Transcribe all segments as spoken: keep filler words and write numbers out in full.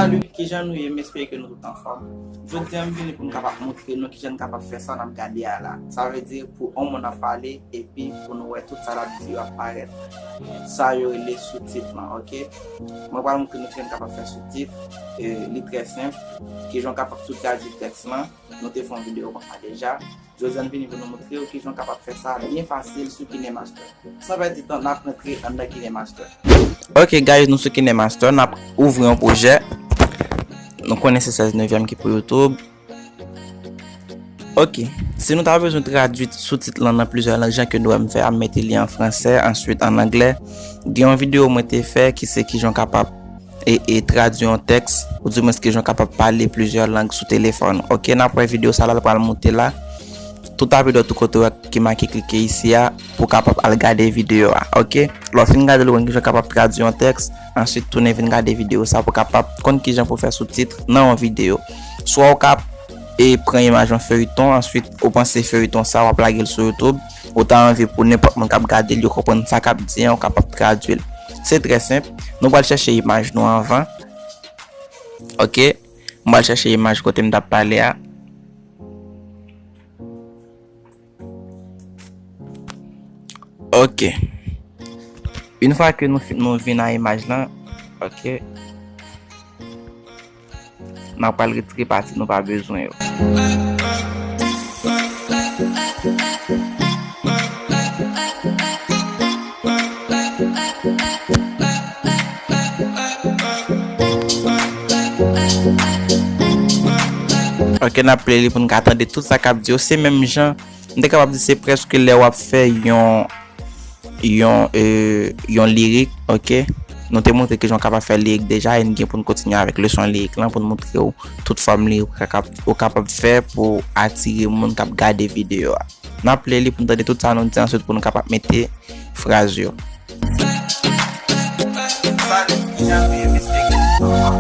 Salut, kijan nou ye? M espere ke nou tout anfòm. Jodi a, m vini pou m kapab montre nou kijan n kapab fè sa n ap gade a la. Sa vle di, pou yon moun ap pale, epi pou nou wè tout sa l ap di yo ap parèt. Sa yo rele soutit lan, ok? Mwen pral montre nou kijan n kapab fè soutit. E, li trè senp. Kijan w kapab tou tradui tèks lan. Nou te fè yon videyo konsa deja. Jodi a, n vini pou nou montre w kijan w kapab fè sa byen fasil sou KineMaster. San pèdi tan, n ap rantre anndan KineMaster. Ok, guys, nou sou KineMaster, n ap ouvri yon pwojè. Nou konnen se sèz nevyèm ki pou YouTube. Ok, si nou ta bezwen tradui soutit lan nan plizyè lang, jan ke nou wè m fè a, m mete li an fransè, answit an anglè. Gen yon videyo mwen te fè ki se kijan w kapab e, e tradui yon tèks, oudimwens kijan w kapab pale plizyè lang sou telefòn. Ok, n ap wè videyo sa la, l pral moute la. Tout apre dò tou kote w wè ki make klike isi a, pou w kapab al gade videyo a. Ok, lè w fin gade l, ou konn kijan w kapab tradui yon tèks, answit tounen vin gade videyo sa pou w kapab konn kijan pou w fè soutit nan yon videyo. Swa w ka e pran imaj yon feyton, answit ou panse feyton sa w ap lage l sou YouTube, ou ta anvi pou nenpòt moun k ap gade l yo konprann sa k ap di an, ou kapab tradui l. Se trè senp. Nou pral chèche imaj nou anvan. Ok, m pral chèche imaj kote m t ap pale a. Ok. Yon fwa ke nou, fin- nou vin a imaj lan, ok, n ap pral retire pati nou pa bezwen yo. Ok, n ap play li pou n ka tande tout sa k ap di yo. Se menm jan, m te kapab di se prèske lè w ap fè yon, yon, e, yon lirik, ok? Nou te montre kijan w kapab fè lirik deja, e n gen pou n kontinye avèk leson lirik lan pou n montre w tout fòm lirik ou kapab, ou kapab fè pou atire moun k ap gade videyo a. N ap play li pou n tande tout sa nou di answit pou nou kapab mete fraz yo. Salut, kijan nou ye, mesye? Jodi a,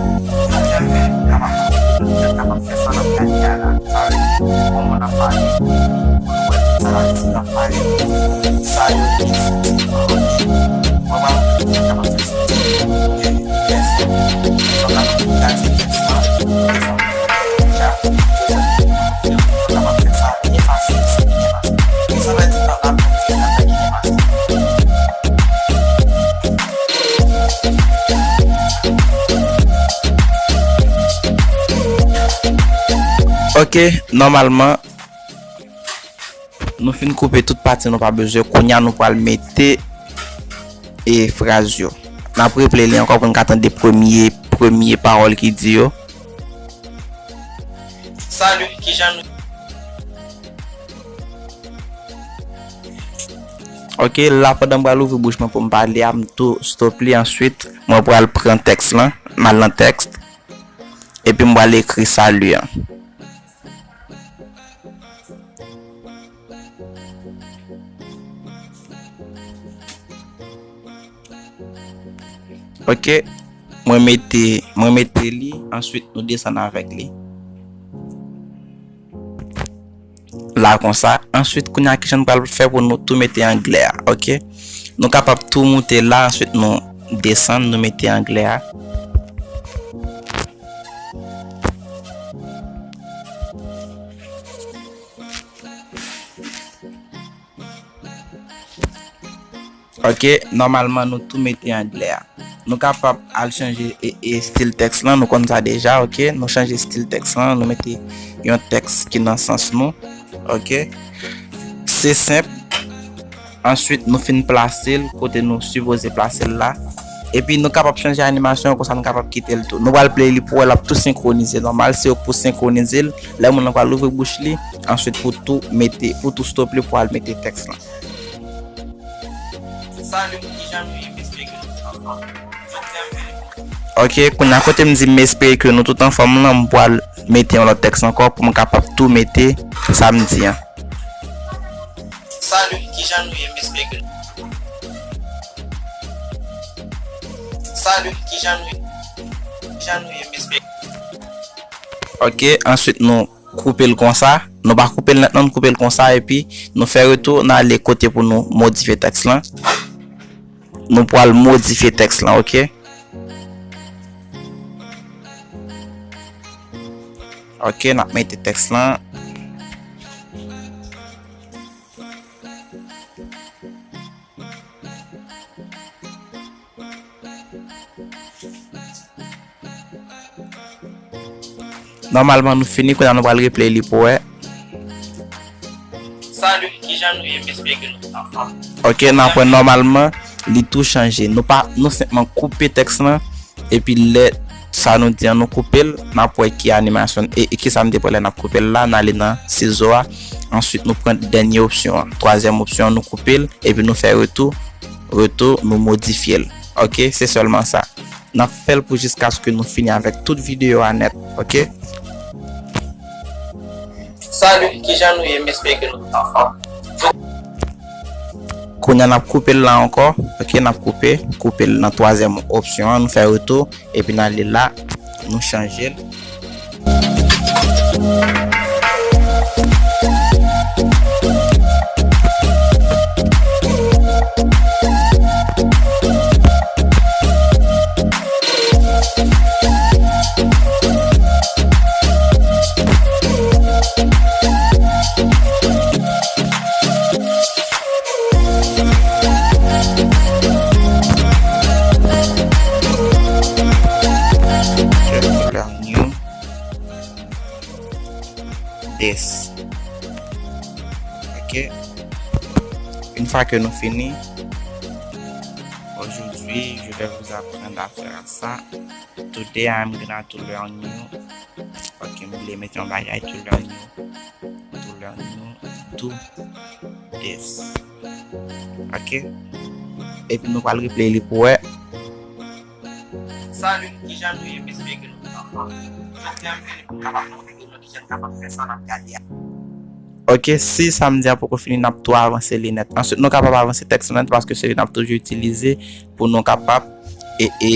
nou kapab, nou kapab fè sa n ap gade a la. Sa vle di, yon moun ap pale, ou wè tout sa l ap di, l ap pale. Sa yo, se soutit lan, ok? Mwen, mwen, mwen kapab fè soutit. Yes. Sa w kapab gade tèks lan. Ok, nòmalman, nou fin koupe tout pati nou pa bezwen. Kounye a, nou pral mete e fraz yo. N ap replay li ankò pou n ka tande premye, premye pawòl ki di yo. Salut, kijan nou? Ok, la pandan m pral ouvri bouch mwen pou m pale a, m tou stop li, answit, mwen pral pran tèks lan, m al nan tèks, epi m pral ekri salut an. Ok, mwen mete, mwen mete li, answit nou desann avèk li. La konsa, answit kounye a kijan n pral fè pou nou tou mete anglè a, ok? Nou kapab tou moute la, answit nou desann, nou mete anglè a. Ok, nòmalman nou tou mete anglè a. Nou kapab al chanje e, e stil tèks lan, nou konn sa deja, ok? Nou chanje stil tèks lan, nou mete yon tèks ki nan sans nou, ok? Se senp. Answit, nou fin plase l kote nou sipoze plase l la. Epi nou kapab chanje animasyon an, konsa nou kapab kite l tou. Nou pral play li pou wè l ap tou senkwonize nòmal, se pou senkwonize l. Lè moun nan pral louvri bouch li, answit pou tou mete, pou tou stop li pou al mete tèks lan. Salut, kijan nou ye? M espere ke nou tout anfòm. Jodi a, m vini pou... Ok, kounye a kote m di m espere ke nou tout anfòm lan, m pral mete yon lòt tèks ankò pou m kapab tou mete sa m di an. Salut, kijan nou ye? M espere ke... Salut, kijan nou ye? Kijan nou ye? M espere... Ok, answit nou koupe l konsa. Nou pa koupe l nèt, non, nou koupe l konsa, epi nou fè retou, n ale kote pou nou modifye tèks lan. Nou pral modifye tèks lan, ok? Ok, n ap mete tèks lan. Nòmalman, nou fini, kounye a nou pral replay li pou wè. Salut, kijan nou ye? M espere ke nou tout anfòm. Ok, n ap wè nòmalman, li tou chanje. Nou pa, nou senpman koupe tèks lan, epi lè sa nou di an nou koupe l, n ap wè ki animasyon, e, e ki sa nou te pran lè n ap koupe l la, n ale nan sizo a. Answit, nou pran dènye opsyon an. Twazyèm opsyon an, nou koupe l, epi nou fè retou. Retou, nou modifye l. Ok, se sèlman sa. N ap fè l pou jiskaske nou fini avèk tout videyo a nèt, ok? Salut, kijan nou ye? M espere ke nou tout anfòm. Kounye a n ap koupe l la ankò, ok, n ap koupe, koupe l nan twazyèm opsyon an, nou fè retou, epi n ale la, nou chanje l. New. This. Ok. Une fois que nous fini, aujourd'hui, je vais vous apprendre à faire ça. Today, I'm gonna to learn you. Ok, m vle mete yon bagay to learn you. To learn you. Do this. Ok. Epi nou pral replay li pou wè. Salut, kijan nou ye? M espere ke nou tout anfòm. Jodi a, m vini pou m kapab montre nou kijan n kapab fè sa n ap gade a. Ok, si sa m di a poko fini, n ap tou avanse li nèt. Answit, nou kapab avanse tèks lan nèt paske se li n ap toujou itilize pou nou kapab e, e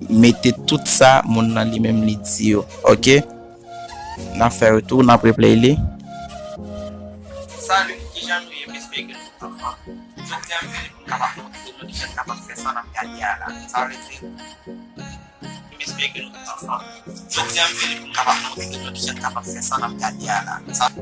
mete tout sa moun nan li menm li di yo. Ok? N ap fè retou, n ap replay li. Salut, kijan nou ye? M espere ke nou tout anfòm. Jodi a, m vini pou m kapab montre nou kijan n kapab fè sa n ap gade a la. Sa vle di, m espere ke nou tout anfòm. Jodi a, m vini pou m kapab montre nou kijan n kapab fè sa n ap gade a la. Sa...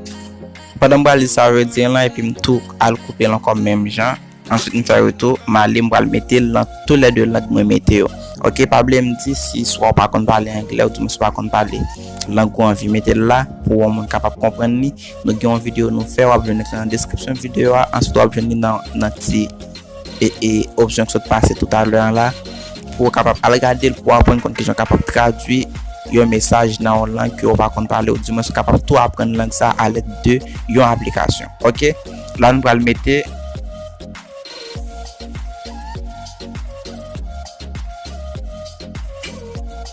Pandan m pral li sa vle di lan, epi m tou al koupe l ankò menm jan. Answit, m fè retou, m ale, m pral mete l nan toulède lang mwen mete yo. Ok, pa bliye m di, si swa w pa konn pale anglè, oudimwen si w pa konn pale lang ou anvi mete l la, pou yon moun kapab konprann li, nou gen yon videyo nou fè, w ap jwenn li nan deskripsyon videyo a, answit w ap jwenn li nan, nan ti, e, e, opsyon ki sot pase toutalè an la, pou w kapab al gade l, pou w aprann konn kijan w kapab tradui yon mesaj nan yon lang ke w pa konn pale, oudimwen si w kapab tou aprann lang sa a alèd de yon aplikasyon. Ok? La, nou pral mete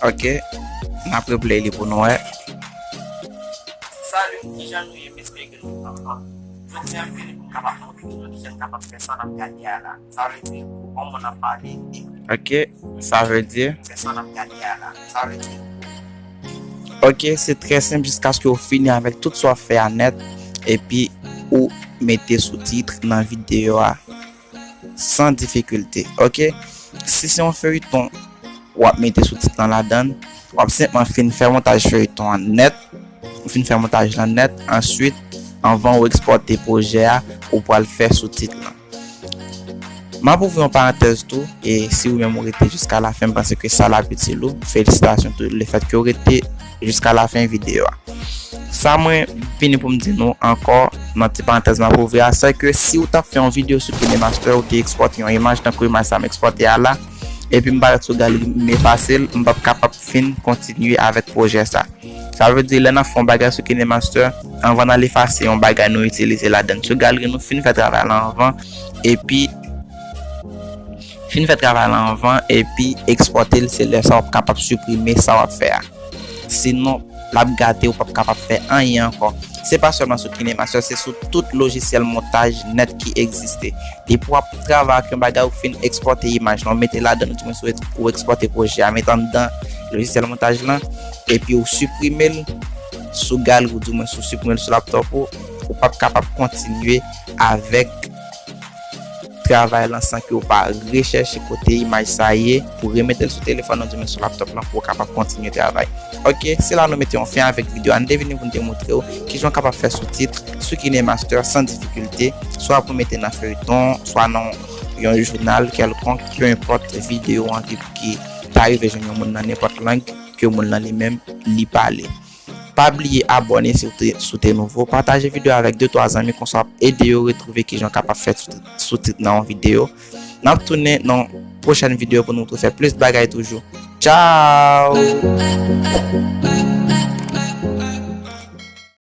Ok, n ap replay li pou nou wè. Salut, kijan nou ye? M espere ke nou tout anfòm. Jodi a, m vini pou m kapab montre nou kijan n kapab fè sa n ap gade a la. Sa vle di, pou yon moun ap pale, e... Ok, sa vle di... Fè sa n ap gade a la. Sa vle di... Ok, se trè senp, jiskaske w fini avèk tout sa w ap fè a nèt, epi ou mete soutit nan videyo a san difikilte, ok? Si se yon feyiton, w ap mete soutit lan ladan l, w ap senpman fin fè montaj feyiton an nèt, ou fin fè montaj lan nèt, answit, anvan ou ekspòte pwojè a, ou pral fè soutit lan. M ap ouvri yon parantèz tou, e si ou menm ou rete jiska lafen, m panse ke sa l ap itil ou. Felisitasyon tou, lefètke ou rete jiska lafen videyo a. Sa mwen vini pou m di nou ankò, nan ti parantèz m ap ouvri a, se ke si ou t ap fè yon videyo sou KineMaster, ou te ekspòte yon imaj tankou imaj sa m ekspòte a la, epi m parèt sou galeri, m efase l, m p ap kapab fin kontinye avèk pwojè sa. Sa vle di, lè n ap fè yon bagay sou KineMaster, anvan n al efase yon bagay nou itilize ladan l sou galeri, nou fin fè travay la anvan, epi fin fè travay la anvan, epi ekspòte l, se lè sa w ap kapab siprime sa w ap fè a. Sinon, l ap gate, ou p ap kapab fè anyen ankò. Se pa sèlman sou KineMaster, se sou tout lojisyèl montaj nèt ki egziste. Depi w ap travay ak yon bagay, ou fin ekspòte imaj lan, ou mete ladan l, oudimwen si ou ekspòte pwojè a, mete anndan lojisyèl montaj lan, epi ou siprime l sou galeri, oudimwen si ou siprime l sou laptòp ou, ou p ap kapab kontinye avèk travay lan san ke w pa rechèche kote imaj sa ye, pou remete l sou telefòn ou di men sou laptop lan pou w kapab kontinye travay. Ok, se la nou mete yon fen avèk videyo a. N te vini pou n te montre w kijan w kapab fè soutit sou KineMaster san difikilte, swa pou mete nan feyton, swa nan yon jounal kèlkonk, pe enpòt videyo an ki, ki ta rive jwenn yon moun nan nenpòt lang ke moun lan li menm li pale. Pa bliye abòne si w te, si w te nouvo, pataje videyo avèk de twa zanmi, konsa w ap ede yo retwouve kijan w kapab fè soutit, soutit nan yon videyo. N ap tounen nan pwochèn videyo pou nou tou fè plis bagay toujou. Tchao!